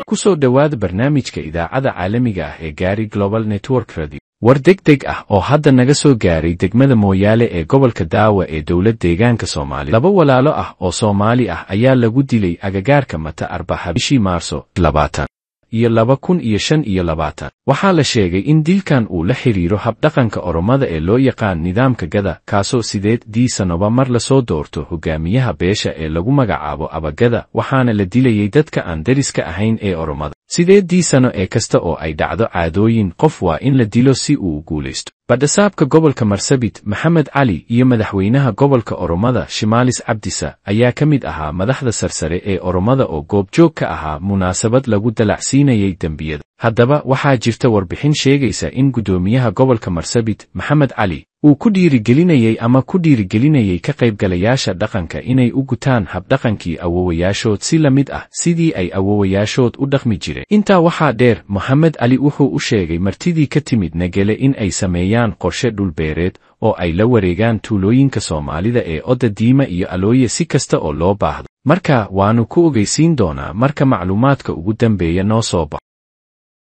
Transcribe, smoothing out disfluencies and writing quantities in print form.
Ku soo dhowaada barnaamijka idaacada caalamiga ah ee Gaari Global Network Radio. War degdeg ah oo hadda naga soo gaaray degmada Mooyaale ee gobolka Daawa ee dowlad deegaanka Soomaali. Laba walaalo ah oo Soomaali ah ayaa lagu dilay agagaarka Mata Arbaxa bishii Maarso 20 iyo 2025. Waxaa la sheegay in dilkan uu la xiriiro habdhaqanka Oromada ee loo yaqaan nidaamka Gada, kaasoo 8dii sanoba mar lasoo doorto hogaamiyaha beesha ee lagu magacaabo Abagada, waxaana la dilayay dadka aan deriska ahayn ee Oromada. 8dii sano ee kasta oo ay dhacdo caadooyin, qof waa in la dilo si uu u guulaysto. Badhasaabka gobolka Marsabit Maxamed Cali iyo madaxweynaha gobolka Oromada Shimaalis Cabdisa ayaa ka mid ahaa madaxda sarsare ee Oromada oo goobjoog ka ahaa munaasabad lagu dalacsiinayay dembiyada. Haddaba waxaa jirta warbixin sheegaysa in guddoomiyaha gobolka Marsabit Maxamed Cali uu ku dhiirigelinayay ama ku dhiirigelinayay ka qaybgalayaasha dhaqanka inay u gutaan habdhaqankii awowayaashood si la mid ah sidii ay awowayaashood u dhaqmi jireen. Intaa waxaa dheer, Mohamed Cali wuxuu u sheegay martidii ka timid Negele in ay sameeyaan qorshe dhulbeereed oo ay la wareegaan tuulooyinka Soomaalida ee Oda Diima iyo Alooye si kasta oo loo baahdo. Marka waanu ku ogeysiin doonaa marka macluumaadka ugu dambeeya noo soo baxo.